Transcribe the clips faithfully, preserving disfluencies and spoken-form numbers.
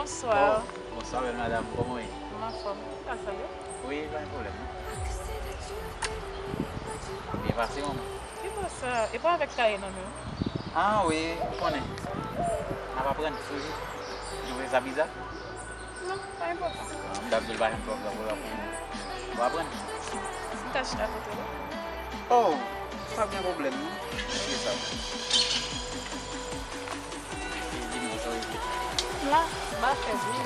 Bonswa. Bon, bonswa, bèl madanm. Kòman w ye? M anfòm. Ou ka salye? Wi, pa gen pwoblèm, non. Byen pase, manman. Ki bò sa? E pa avèk kaye nan men w? Ah, wi, ou konnen. N ap aprann toujou. Ou twouve sa biza? Non, pa enpòtan. Ah, m t ap di l pa janm twò gran pou l aprann. W aprann? M ka chita kote w la? Oh, pa gen pwoblèm, non. Mesye sa. E di m sa w regle. M la, m pa fè bri.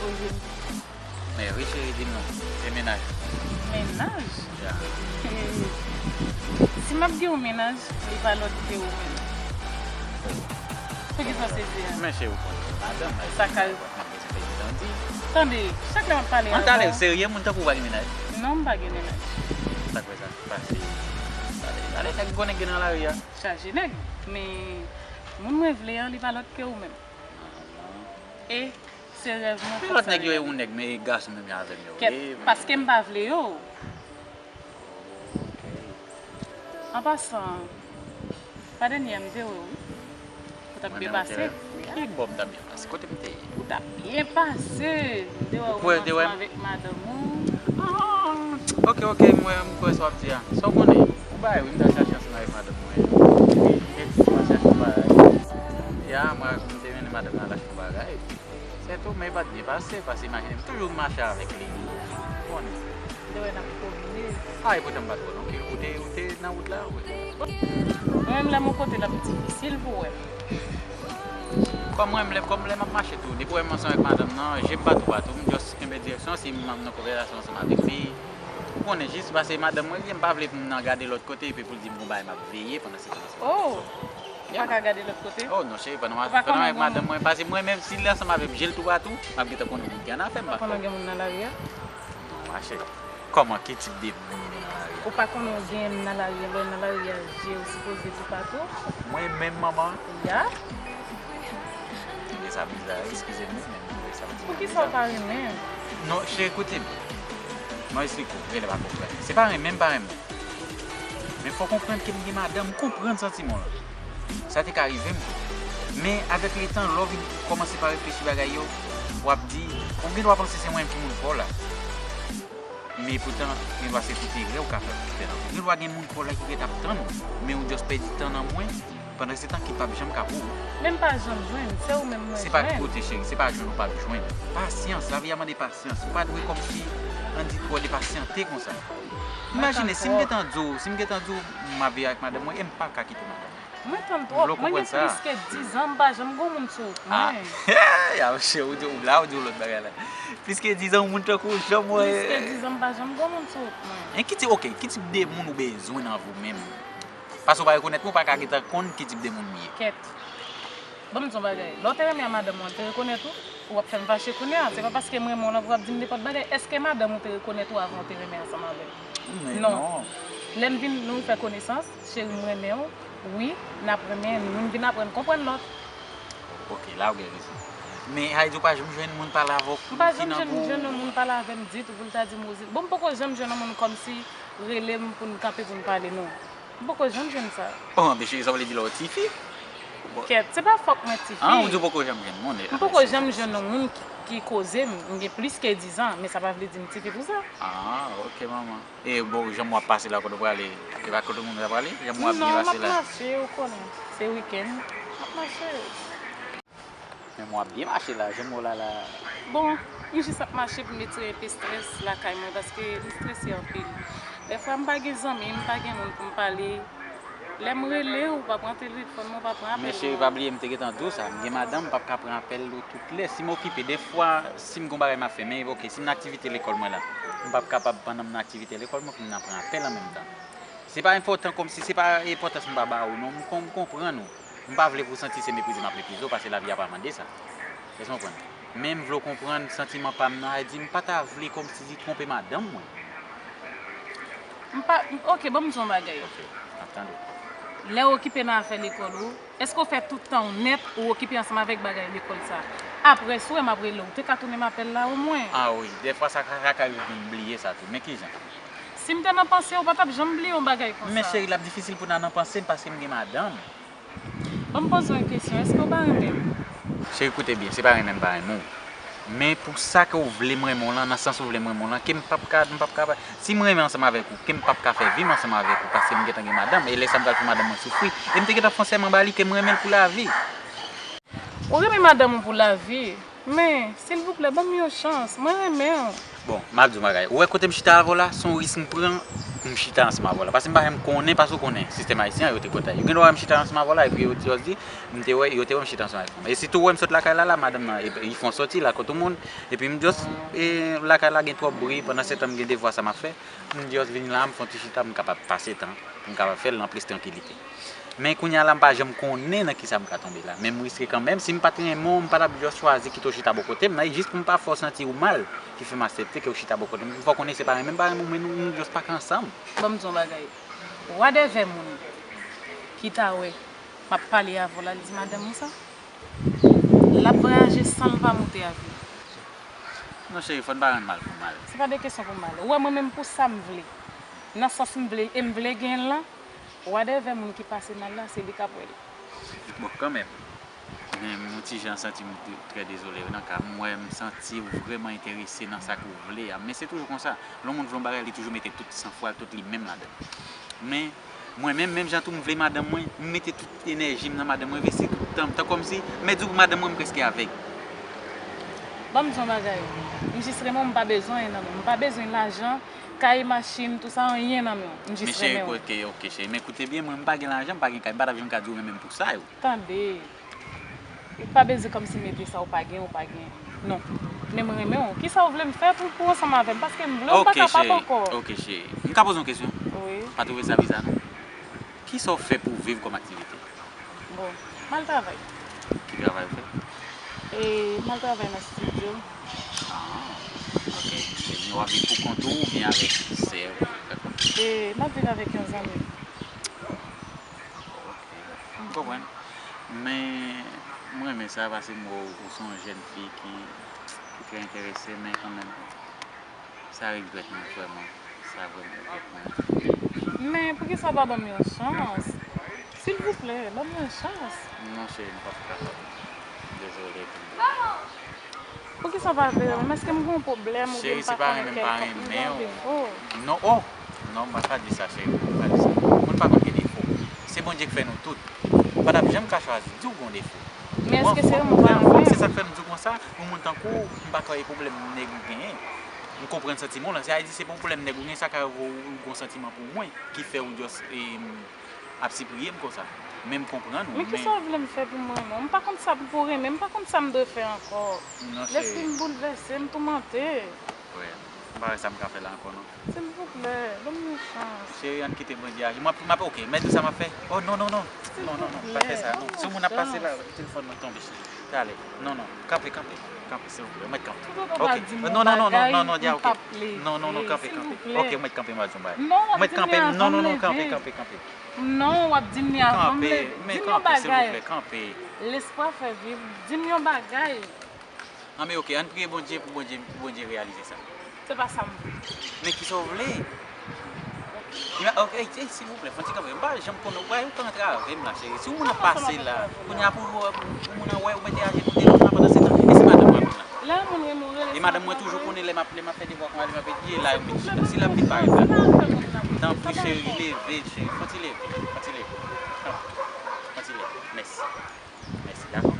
Poze m. Men wi, cheri, di m non. E mennaj? Mennaj? Ya. Si m ap gen yon mennaj, li pa lòt ke ou menm. Poukisa w sezi a? Men cheri, ou konnen madanm, sa ka m ap bezwen fè li tande. Tande, chak lè m ap pale avè w. An talè, serye, moun tankou w pa gen mennaj? Non, m pa gen mennaj. Sa k fè sa? Pase. Talè, talè, nèg gwo nèg gen nan lari a. Chaje nèg. Men, moun mwen vle an, li pa lòt ke ou menm. E se rèv mwen. Men lòt nèg yo e yon nèg, men e gason menm jan avè m yo ye. Kèt, paske m pa vle yo. Ok. An pasan, pa dènyè a m te wè w, wi. Ou t ap byen pase. Ki bò m t ap byen pase? Kote m te ye? Ou t ap byen pase. M te wè w ansanm avèk madanm ou. Ah, ok, ok, m wè, m kwè sa w ap di a. Sa w konnen? Yon bagay, wi, m t al chache ansanm avèk madanm mwen. Wi, epi m al chache yon bagay. Ya, mwen, m te mennen madanm nan al achte yon bagay. Se tou, men e pa t byen pase, paske imajine m toujou mache avèk li. Ou konnen. M te wè n ap komine. Ah, epoutan m pa t wè w non. Ou te, ou te nan wout la, wi. Mwen menm, lè m yon kote, l ap difisil pou w wè m. Kòm mwen, lè, kòm lè m ap mache tou, depi w wè m ansanm avèk madanm nan, je m pa toupatou, m just kenbe direksyon, si m nan konvèsasyon ansanm avèk li, ou konnen jis, paske madanm mwen, m pa vle pou moun nan gade lòt kote, epi pou l di m gon bagay m ap veye pandan se tan. Oh! Ou pa ka gade lòt kote? Oh, non, cheri, pandan m ap, pandan m avèk madanm mwen, paske mwen menm, si l ansanm avè m, je l toupatou, m ap gentan konnen moun ki annafè m. Ou pa konnen gen moun nan lari a? Non, ma cheri. Kòman, ki tip de moun ou gen nan lari a? Ou pa konnen w gen nan lari a, lè w nan lari a, je w sipoze toupatou? Mwen menm, manman? Ya. Tande sa biza, eskize m, men m twouve sa m di. Poukisa w pa renmen? Non, cheri, koute m. Mwen esplike w, genlè pa konprann. Se pa renmen m pa renmen w. Men fò w konprann ke m gen madanm, m konprann santiman w lan. Sa te ka rive m tou. Men avèk letan, lè w vin kòmanse pa reflechi bagay yo, w ap di, ou gen dwa panse se mwen menm ki moun pa w la. Men epoutan, gen dwa se tout erè ou ka fè pou fè nan vi. Gen dwa gen moun pa w la ki ret ap tann ou, men ou just pèdi tan nan mwen, pandan se tan ki p ap janm ka pou ou. Men m pa janm jwenn, se ou menm mwen jwenn. Se pa koute cheri, se pa jwenn ou p ap jwenn. Pasyans, lavi a mande pasyans. Ou pa dwe kòmsi, ann di twò depasyante konsa. Imajine, si m gentan di w, si m gentan di w m ap viv avèk madanm mwen e m pa ka kite madanm mwen. Mwen tann twòp. Mwen gen plis ke diz an, m pa janm gen moun sou wout mwen. Ah, ya, monchè, ou di, ou la, ou di yon lòt bagay la. Plis ke diz an, yon moun tankou w janm wè. Plis ke diz an, m pa janm gen moun sou wout mwen. E ki ti, ok, ki tip de moun ou bezwen nan vi w menm? Paske ou pa rekonèt mwen, ou pa ka gentan konn ki tip de moun m ye. Kèt. Ban m di w yon bagay. Lè w te renmen a madanm ou an, l te rekonèt ou? Ou ap fè m fache kounye a. Se pa paske m renmen w lan pou w ap di m nenpòt bagay. Èske madanm ou te rekonèt ou avan w te renmen ansanm avè l? Non. Lè n vin, nou fè konesans, cheri, m renmen w. Wi, n ap renmen, nou vin aprann konprann lòt. Ok, la ou gen rezon. Men, sa vle di ou pa janm jwenn moun pale avè w ki nan gou? M pa janm jwenn, jwenn yon moun pale avè m ditou pou l ta di m, Rosine. Bon, m poko janm jwenn yon moun kòmsi rele m pou n kanpe pou n pale, non. M poko janm jwenn sa. Oh, men cheri, sa w vle di la w tifi? Kèt, se pa fòk mwen tifi. Ah, ou di w poko janm jwenn moun. M poko janm jwenn yon moun ki, ki koze m. M gen plis ke diz an, men sa pa vle di m tifi pou sa. Ah, ok, manman. E bon, jan w ap pase la, kote w prale? E pa kote moun w prale? Jan w ap byen pase la? Non, m ap mache, ou konnen. Se wikenn. M ap mache. Men mwen ap byen mache la, jan mwen la la. Bon, m jis ap mache pou m retire enpe estrès lakay mwen, paske m estrese anpil. Dèfwa m pa gen zanmi, m pa gen moun pou m pale. Lè m rele, ou pa pran telefòn mwen, ou pa pran apèl mwen. Men cheri, pa bliye, m te gentan di w sa. M gen madanm, m p ap ka pran apèl ou tout lè. Si m okipe, dèfwa, si m gen yon bagay m ap fè, men ok, si m nan aktivite lekòl mwen la, m p ap kapab, pandan m nan aktivite lekòl mwen, pou m nan pran apèl an menm tan. Se pa enpòtan kòmsi, se pa enpòtans m pa ba ou non, m kon-, m konprann ou. M pa vle pou w santi se meprize m ap meprize w, paske lavi a pa mande sa. Èske w konprann? Men m vle w konprann santiman pa m nan, sa vle di m pa ta vle kòmsi twonpe madanm mwen. M pa, ok, ban m di w yon bagay. Ok, m ap tande w. Lè w okipe nan afè lekòl ou, èske w fè tout tan w nèt ou okipe ansanm avèk bagay lekòl sa? Apre, si w wè m ap rele w, ou te ka tounen m apèl la omwen. Ah wi, dèfwa sa ka, sa ka rive m bliye sa tou. Men kijan? Si m te nan panse w, ou pa t ap janm bliye yon bagay konsa. Men cheri, l ap difisil pou n al nan panse m paske m gen madanm. Ban m poze w yon kesyon, èske w pa renmen m? Cheri, koute byen, se pa renmen m pa renmen w. Men pou sa ke w vle m renmen w lan, nan sans ou vle m renmen w lan, ke m p ap ka, m p ap ka, si m renmen ansanm avèk ou, ke m p ap ka fè vi m ansanm avèk ou, paske m gentan gen madanm, e lè sa m pral fè madanm mwen soufri, e m te gentan fè yon sèman ba li ke m renmen l pou lavi. Ou renmen madanm ou pou lavi, men, silvouplè, ban m yon chans, mwen renmen w. Bon, m ap di w yon bagay. Ou wè kote m chita avè w la, se yon risk m pran pou m chita ansanm avè w la. Paske m pa janm konnen, paske w konnen, sistèm ayisyen an, yo te kontan. Yo gen dwa wè m chita ansanm avè w la, epi yo, yo di, m te wè, yo te wè m chita ansanm avèk fanm. E sitou wè m sot lakay la, la, madanm nan, e, li fè yon sòti, l al kot yon moun, epi m just, e, lakay la gen twòp bri, pandan se tan m gen devwa sa m ap fè, m just vin la, m fè yon ti chita, m kapab pase tan, pou m kapab fè l nan plis trankilite. Men kounye a la, m pa janm konnen nan kisa m ka tonbe la. Men m riske kanmenm. Si m pa t renmen w, m pa t ap just chwazi kite w chita bò kote m nan. E jis pou m pa fè w santi ou mal, ki fè m aksepte ke w chita bò kote m. M fè w konnen se pa renmen m pa renmen w, men nou, nou just pa ka ansanm. Ban m di w yon bagay. Wadèvè moun ki ta wè m ap pale avè w la, l di madanm ou sa, l ap vwayaje san l pa moute avyon. Non, cheri, fò n pa rann mal pou mal. Se pa de kesyon pou mal. Ou wè, mwen menm, pou sa m vle, nan sans m vle, e m vle gen l lan, wadèvè moun ki pase mal la, se li k ap wè l. Bon, kanmenm, men m yon ti jan santi m de- trè dezole wi nan ka m. M wè m santi w vrèman enterese nan sa ke w vle a. Men se toujou konsa. Lè yon moun vle yon bagay, li toujou mete tout san fwa l, tout li menm ladan l. Men, mwen menm, menm jan tou m vle madanm mwen, m mete tout enèji m nan madanm mwen, envesti tout tan m. Tan kòmsi, m mèt di w pou madanm mwen, m prèske avèg. Ban m di w yon bagay. M jis renmen w, m pa bezwen anyen nan men w. M pa bezwen lajan, kay, machin, tout sa, anyen nan men w. M jis renmen w. Men cheri, ok, ok, cheri. Men koute byen, mwen, m pa gen lajan, m pa gen kay, m pa t ap janm ka di w renmen m pou sa yo. Tande. Ou pa bezwen kòmsi mete sa ou pa gen, ou pa gen. Non. Men mwen renmen w. Kisa w vle m fè pou, pou w ansanm avè m? Paske m vle w, m pa kapab ankò. Ok, cheri. M ka poze yon kesyon? Wi. Pa twouve sa bizar, non? Kisa w fè pou w viv kòm aktivite? Bon, m al travay. Ki travay ou fè? E, m al travay nan estidyo. Ah, ok. E w ap viv pou kont ou oubyen avèk sè ou? E, m ap viv avèk yon zanmi. Ok, m konprann. Men, m renmen sa, paske m wè w, ou se yon jèn fi ki, ki trè enterese, men kanmenm, sa regrèt mwen vrèman. Sa vrèman regrèt mwen. Men, poukisa w pa ban m yon chans? Silvouplè, ban m yon chans. Non, cheri, m p ap kapab. Dezole pou mwen. Poukisa w pa vle renmen m? Èske m gen yon pwoblèm oubyen m pa konnen kèlkonk? M gen yon defo? Non, oh! Non, m pa di sa, cheri. M pa di sa. Moun pa konn gen defo. Se Bondye k fè nou tout. M pa t ap janm ka chwazi di w gen yon defo. Men èske se renmen w pa renmen m? Se sa k fè m di w konsa, yon moun tankou w, m pa kwè e pwoblèm nèg ou genyen. M konprann santiman w lan. Sa vle di se pwoblèm nèg ou genyen, sa ka rive w gen yon santiman pou mwen, ki fè w just, em, ap sipriye m konsa. Men m konprann ou, men. Men kisa w vle m fè pou m renmen w? M pa konn sa pou renmen, m pa konn sa m dwe fè ankò. Non, cheri. Lespri m boulvèse, m toumante. Wè, m pa wè sa m ka fè la ankò, non. Silvouplè, ban m yon chans. Cheri, ann kite Bondye aji. M ap, m ap, ok, mèt di w sa m ap fè? Oh, non, non, non. Non, non, non, pa fè sa, non. Si yon moun ap pase la, telefòn mwen tonbe, cheri. Talè. Non, non, kanpe, kanpe. Kanpe, silvouplè, mèt kanpe. Ok. Non, non, non, non, non, non, Dia, ok. Non, non, non, kanpe, kanpe. Ok, mèt kanpe, m ap di w bagay. Mèt kanpe, non, non, non, kanpe, kanpe, kanpe. Non, w ap di m li avan m leve. Di m yon bagay. Kanpe, men kanpe, silvouplè, kanpe. Lespwa fè viv. Di m yon bagay. Anben, ok, ann priye Bondye pou Bondye, pou Bondye reyalize sa. Se pa sa m vle. Men kisa w vle? Ima-, ok, ey, ey, silvouplè, fè yon ti kanpe. M pa janm konnen, ou pa, ou ka antrave m la, cheri. Si yon moun ap pase la, kounye a pou, pou moun nan wè, ou mete ajenou devan la pandan se tan. E si madanm mwen vin la? Lè yon moun renmen w, rele sa. E madanm mwen toujou konnen lè m ap, lè m ap fè devwa konsa, lè m ap etidye, la, yo met chita. Si l ap vin parèt la. Tanpri, cheri, leve, cheri. Fè yon ti leve, fè yon ti leve. Fè yon ti leve. Mèsi. Mèsi, dakò?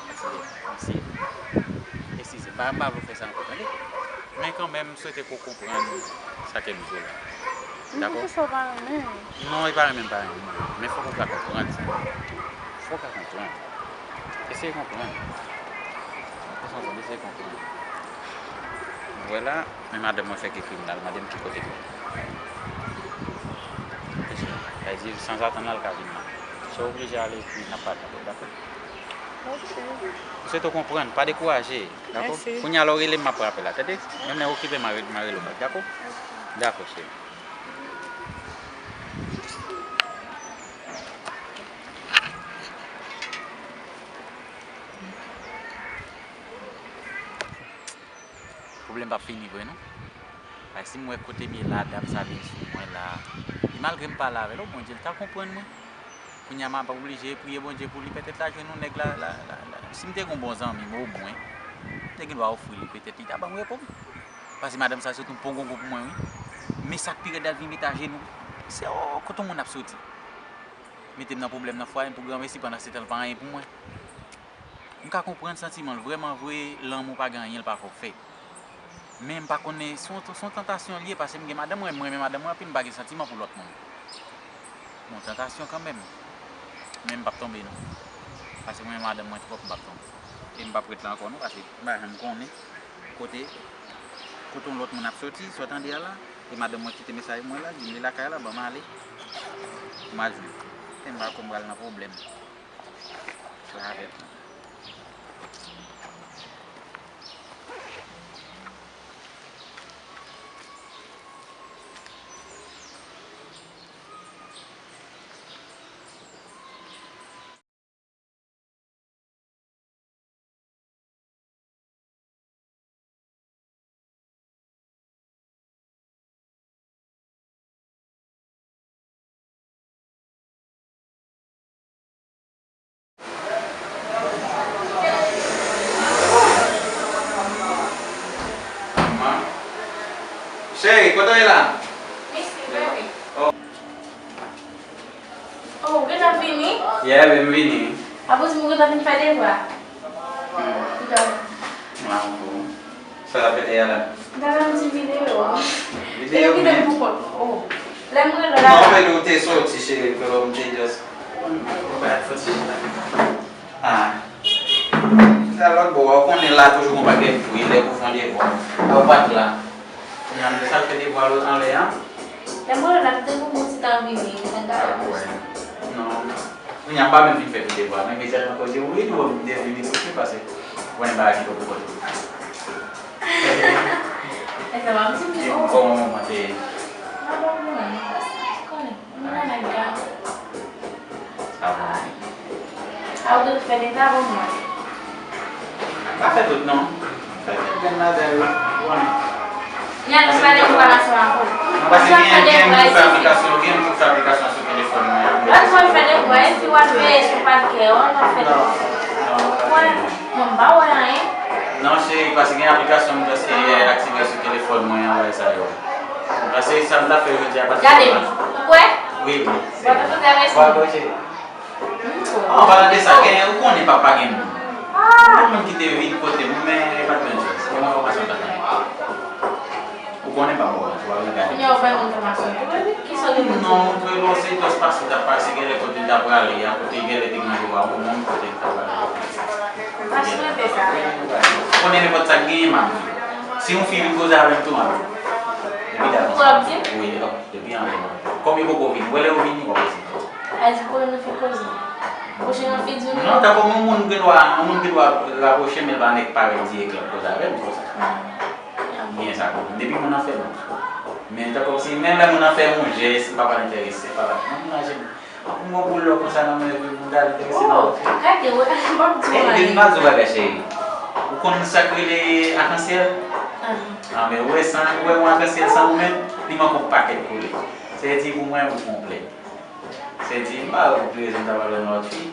Mèsi, mèsi. Eskize m, m pa vle w fè sa ankò, tande? Men kanmenm, m swete ke w konprann sa ke m di w la. Dakò? Men poukisa w pa renmen m? Non, e pa renmen m pa renmen w. Men fòk ou ka konprann sa. Fòk ou ka konprann. Eseye konprann. Eseye konprann. Ou wè la, men madanm mwen fèk ekri m la, l mande m ki kote m ye. Sa vle di, sanzatann la, l ka vin la. So, w oblije ale, epi n ap pale ankò, dakò? Ok. M swete w konprann, pa dekouraje, dakò? Mèsi. Kounye a, lè w rele m, m ap raple la, tande? Menm lè w okipe m, m a re-, m a rele w bak, dakò? Ok. Dakò, cheri. Pwoblèm p ap fini vre non. Paske si m wè kote m ye la, dam sa vin sou mwen la. E malgre m pale avè l, o Bondye, l ta konprann mwen. Kounye a m ap oblije priye Bondye pou li, petèt l a jwenn yon nèg la, la, la, la. Si m te gen yon bon zanmi m omwen, m te gen dwa ofri li, petèt li ta ban m repo m. Paske madanm sa se yon pongongon pou mwen, wi. Men sa k pi rèd la, l vin met ajenou. Se o, kote yon moun ap soti? Mete m nan pwoblèm nan fwaye m pou granmesi, pandan se tan l pa anyen pou mwen. M ka konprann santiman l, vrèman vre, lanmou pa gen anyen l pa ka fè. Men m pa konnen, se yon, se yon tantasyon l ye, paske m gen madanm mwen, m renmen madanm mwen anpil, m pa gen santiman pou lòt moun. Bon, tantasyon kanmenm. Men m p ap tonbe non. Paske mwen renmen madanm mwen twòp, m p ap tonbe. E m p ap ret la ankò non, paske m pa janm konnen kote, kote yon lòt moun ap soti, sa w tande a la. E madanm mwen kite mesaj mwen la, di m li lakay la, ban m ale. Pou m al jwenn. E m pa kwè m pral nan pwoblèm. Travèse. Cheri, kote w ye la? Oh. Oh, ou gentan vini? Yeah, baby, m vini. Apre m gentan vin fè devwa. Hmm. Sa w ap fè dèyè la? M ta fè yon ti videyo. Videyo, men. Pou kont. Oh. Lè m rele la. Non, men ou te soti, cheri, ke lè m te just. Ou pa t soti la. Ah. Sa lòt bò, ou konnen la toujou gon pakèt bri, lè pou fè yon devwa. A, ou pa t la. Kounye a, m te sal fè devwa anlè a. Lè m rele la, m te pou m ti tan vini, m te gade. Ah, wè. Non. Kounye a, m pa menm fin fè pi devwa, men imedyatman ke w di wi, nou te vini tousuit, paske ou konnen bagay ki te pou kote. E sa va, m ti pi bon. Kòman moman te ye? Mwen bon, mwen, paske ou konnen, mwen nan nèg la. Sa bon. A, ou dwe fè de travay mwen. Pa fè tout non. Fè kèk grenn ladan yo. Bon. Nèg la pale pou relasyon avè w. Non, paske gen, gen moun k fè aplikasyon, gen moun k fè aplikasyon sou telefòn mwen an. Lòt fwa w fè devwa, epi w al peye sou pakè, w al fè devwa. Non, non, non. Wè, mwen m pa wè anyen. Non, cheri, paske gen aplikasyon m just, eh, aktive sou telefòn mwen an, wè sa yo. Paske sa m ta fè jodi a, paske... Gade m, ou kwè? Wi, wi. Bon, tout sa, mèsi. Wè, bon, cheri. An palan de sa, gen, ou konnen papa gen moun. Ah! Gen moun ki te vin kote mwen, men yo pa t jwenn chans. Gen yon enfòmasyon m t ap tann. Ou konnen pa bon, ou pa vin gade. Kounye a ou bay enfòmasyon tou, epi kisa w te di? Non, ou te lòse dòs pase, t ap pase, genlè kote l t ap prale a, kote genlè te gen jou a, ou menm kote l t ap prale. M pa sou repe sa. Ou konnen nenpòt sa k genyen, m ap di. Si yon fi vin koze avè m tou, m ap di. Depi davans. Ou ap di? Wi, depi anvan. Kòm li poko vini, wè lè yo vini, w ap di. A di konnen nou fin koze. Pwochen an fi di w non. Non, tankou yon moun gen dwa, yon moun gen dwa rapwoche, men l pa nèk parèt dirèk l ap koze avè m, se konsa. Ah. Byen sa, bon. Depi moun nan fè bon. Men tankou si, menm lè moun nan fè yon jès, m pa pral enterese, pa pral. Moun nan jès, pou m gon boul lò konsa nan men, epi moun ta enterese nan lòt fi. Gade, wè, m ap di w anyen. Depi m ap di w bagay, cheri. Ou konn sa k rele akansyèl? Ah, men wè, san, wè yon akansyèl san ou menm, li manke yon pakèt koulè. Se di pou mwen, ou konplè. Se di, m pa wè pou ki rezon m ta pral wè yon lòt fi.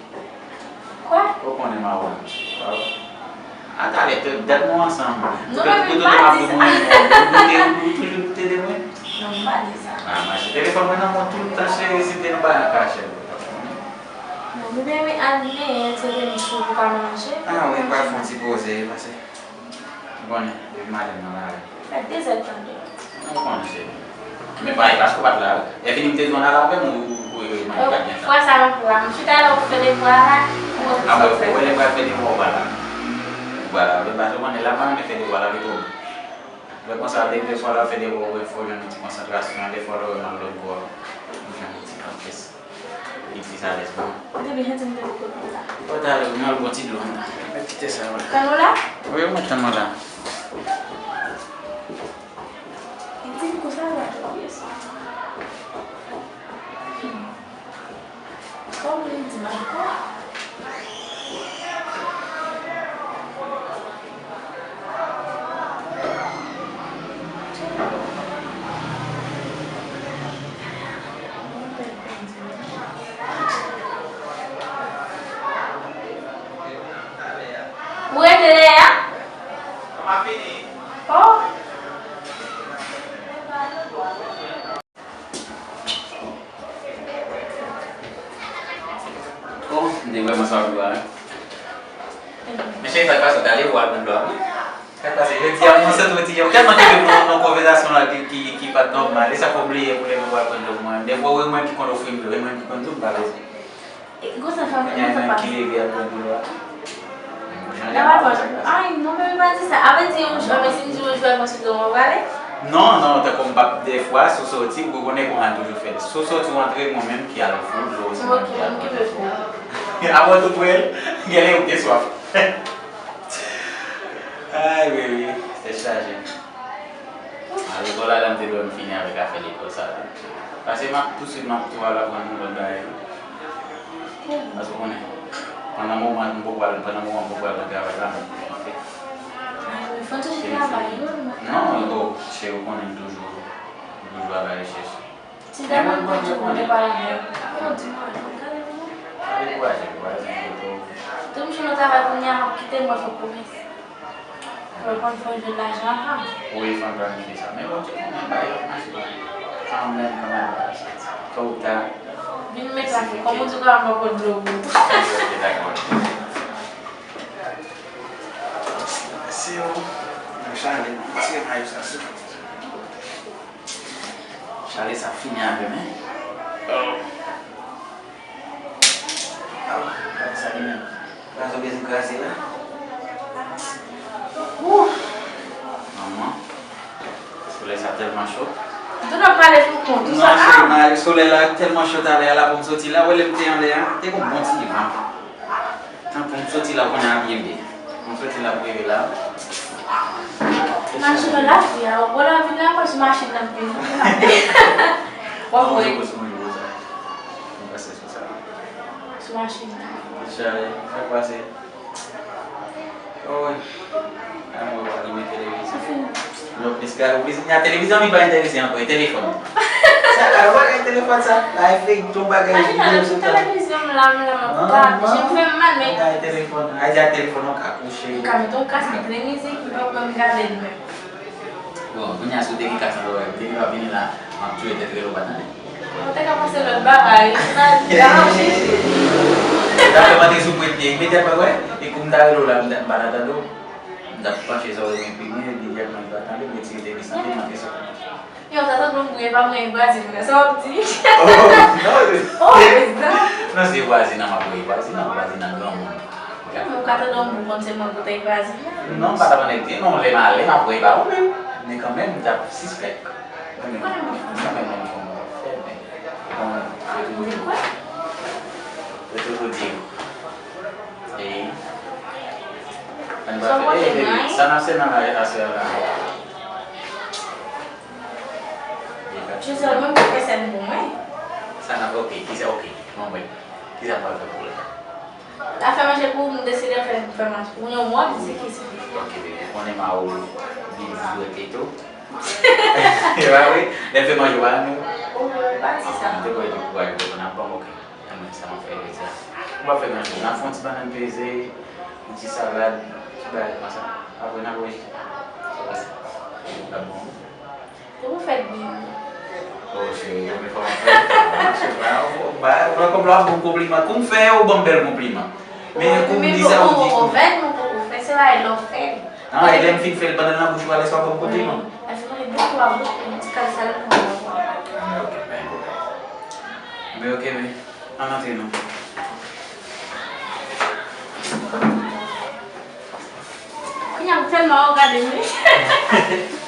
Kwa? Ou konnen m a wè. A talè, dat nou ansanm. Non, men m pa di sa. Ou toujou doute de mwen? Non, m pa di sa. A, mache telefòn mwen nan men w tout tan, cheri, si te nou pa nan kachèt. Non, m renmen al men, se te m sou ou ka manje. A, wi, m pral fè yon ti poze, pase. Ou konnen, depi maten m nan lari. Fè dezè tan de. Ou konnen, cheri. Men pa, e paske w pa t la, wi. Lè fini m te di w n al avè m, ou, ou, ou, ou, ou pa t gen tan. Fwa sa m ap la, m chita la, ou fè devwa la, ou wè sa w fè. Apre, ou wè lè m pral fè devwa, ou pa la. Ou pa la, wi, paske ou konnen, la m pa renmen fè devwa la, li twò bon. Lè konsa, lè, defwa, lè w fè devwa, ou wè, fò w jwenn yon ti konsantrasyon, defwa, lè w wè m al lòt bò, ou jwenn yon ti kanpes. Li plis alèz pou mwen. Depi jodi m te poko vin la. Bon, talè, mwen al bwè ti dlo anndan. Mwen kite sa yo la. Tann ou la? Wi, mwen tann ou la. Li di m konsa, l va twò pye sa. Kòm li di m ankò. Oh, m te vrèman swa pou a. Men cheri, sa k pase, w t ale pou w al pran dlo a? Sa k pase, jodi a, mwen santi w ti, tèlman te nan, nan konvèsasyon la ki, ki, ki pa t nòmal, e sa fè w bliye pou leve pou w al pran dlo pou mwen. Dèfwa, ou e mwen ki konn ofri m dlo, e mwen ki konn di w m pa bezwen. E, gwo sa fè, gwo sa pase. Ki leve al pran dlo a. N ap al pran dlo. Ay, non, men pa di sa. Apre di yon jou, men si m di yon jou, al pran sou dlo, mwen prale? Non, non, tankou m p ap dèfwa, si w soti, ou konnen konsa m toujou fè. Si w soti, w antre, mwen menm ki al ofri w dlo, se mwen ki al pran dlo. Apre tout, wè, genlè ou gen swaf. Ay, wi, wi, tèt chaje. A, lekòl la, la, m te dwe m fini avèk afè lekòl sa tou. Pase m ap, tousuit, m ap tou al aprann yon lòt bagay. Paske w konnen, pandan moman m poko al, pandan moman m poko al nan travay la, m ap fè. Fò n chèche travay, non? Non, oh, cheri, ou konnen m toujou, m toujou alarechèch. Ti dam nan te di w konn te pale avè w. Yo di mwen, gade pou mwen. Pa dekouraje, dekouraje, tou. Tou m jwenn yon travay kounye a, m ap kite l, mwen fè pwomès. Mwen konn fè w jwenn lajan avan. Wi, fò n planifye sa. Men Bondye konnen bagay yo ap mache kanmenm, kanmenm, kanmenm. Tò ou ta. Vin met la, kòm ou di w ka ap pran dlo pou ou. Ok, dakò. Mèsi, o. Mwen chale, non, m tire mayo sa sou. Chale sa fini avè m, en. Oh. Ah, gade sa li menm. Gade sa w bezwen kraze la. Ouh. Manman. Solèy sa tèlman cho. Tou nan pale pou kont ou sa. Non, cheri, ah, ma, solèy la tèlman cho talè a la pou m soti la. Ou wè lè m te anlè a, te gon bon ti van. Tankou m soti la, kounye a m rive. M soti la, m rive la. Machin nan lavi a, ou bon lavi la, paske machin nan vin. W ap wè. Sou machin nan. Sa k pase? Oh, wi. An mwen pa alime televizyon. Non, piske ou bezwen gen televizyon, li pa enterese ankò, e telefòn. Sa ka wè e telefòn sa. La e feyton, bagay, videyo sou televizyon la, m la, m ap gade. Je m fè m mal, men. Ay, telefòn, ay, di ak telefòn, ou ka kouche. M ka mete yon kas, mete mizik, m pa pran m gade l menm. Bon, kounye a, si w te gen kas nan lòrèy, depi w ap vini la, m ap touye tèt rele w pa tande. Mwen te ka panse lòt bagay, sa, sa ap chèche. Dayè, m antre sou pwen pye imedyatman, wè, e kou m ta rele w la, m ta, m pa ta tande w. M t ap panche sa w te gen plimen, imedyatman li pa tande, m retire tèt li santi m antre sou pwen. Yo, sa sanble yon bri, e pa mwen, e vwazen mwen, sa w ap di? Oh, non, se, oh, non, se vwazen an m ap voye, vwazen an, vwazen an granmoun. Ou ka tande yon bri, konn se mwen pote vwazen an. Non, m pa t ap annik di, non, lè m ale, m ap voye ba ou menm. Men kanmenm, m t ap sispèk. Mwen menm, mwen menm, mwen konn fè, men, bon, se toujou, se toujou di, e, ann pa fè, e, sa n ap fè nan la, aswè a la. Joseph, mwen pa fè sèn pou mwen. Sa n ap, ok, kisa, ok, mwen, mwen, kisa m pral fè pou ou la? La fè manje pou ou, m deside fè, fè manje pou ou, yon mòd, se ki sa? Ok, bebe, ou konnen ma ou li di dwèt li tou. E pa vre? Lè m fè manje ou pa renmen? Ou pa di sa. M te kwè dekouraje pou n ap ban m, ok. Nan mwen sa m ap fè jodi a. Ou pa fè manje, n ap fè yon ti bannann peze, yon ti salad, ti bagay konsa. Apre n ap wè. Sa pase. L ap bon. Kou ou fèt byen. Oh, cheri, yon enfòmasyon. Mache pa, ou ba, ou wè kòm l ap bon konpliman. Kou m fè, ou ban m bèl konpliman. Men kou m di sa, ou di kou. Ou fè, ou fè, se pa lè w fè. Nan, e lè m fin fè l, pandan l nan bouch ou, alèz pa ban m konpliman. Wi. Lè fin manje, bon, ou a bon, yon ti kal salad pou mwen. Men ok, men ok. Men ok, men. Ann antre non. Kounye a, m tèlman ou gade m, wi.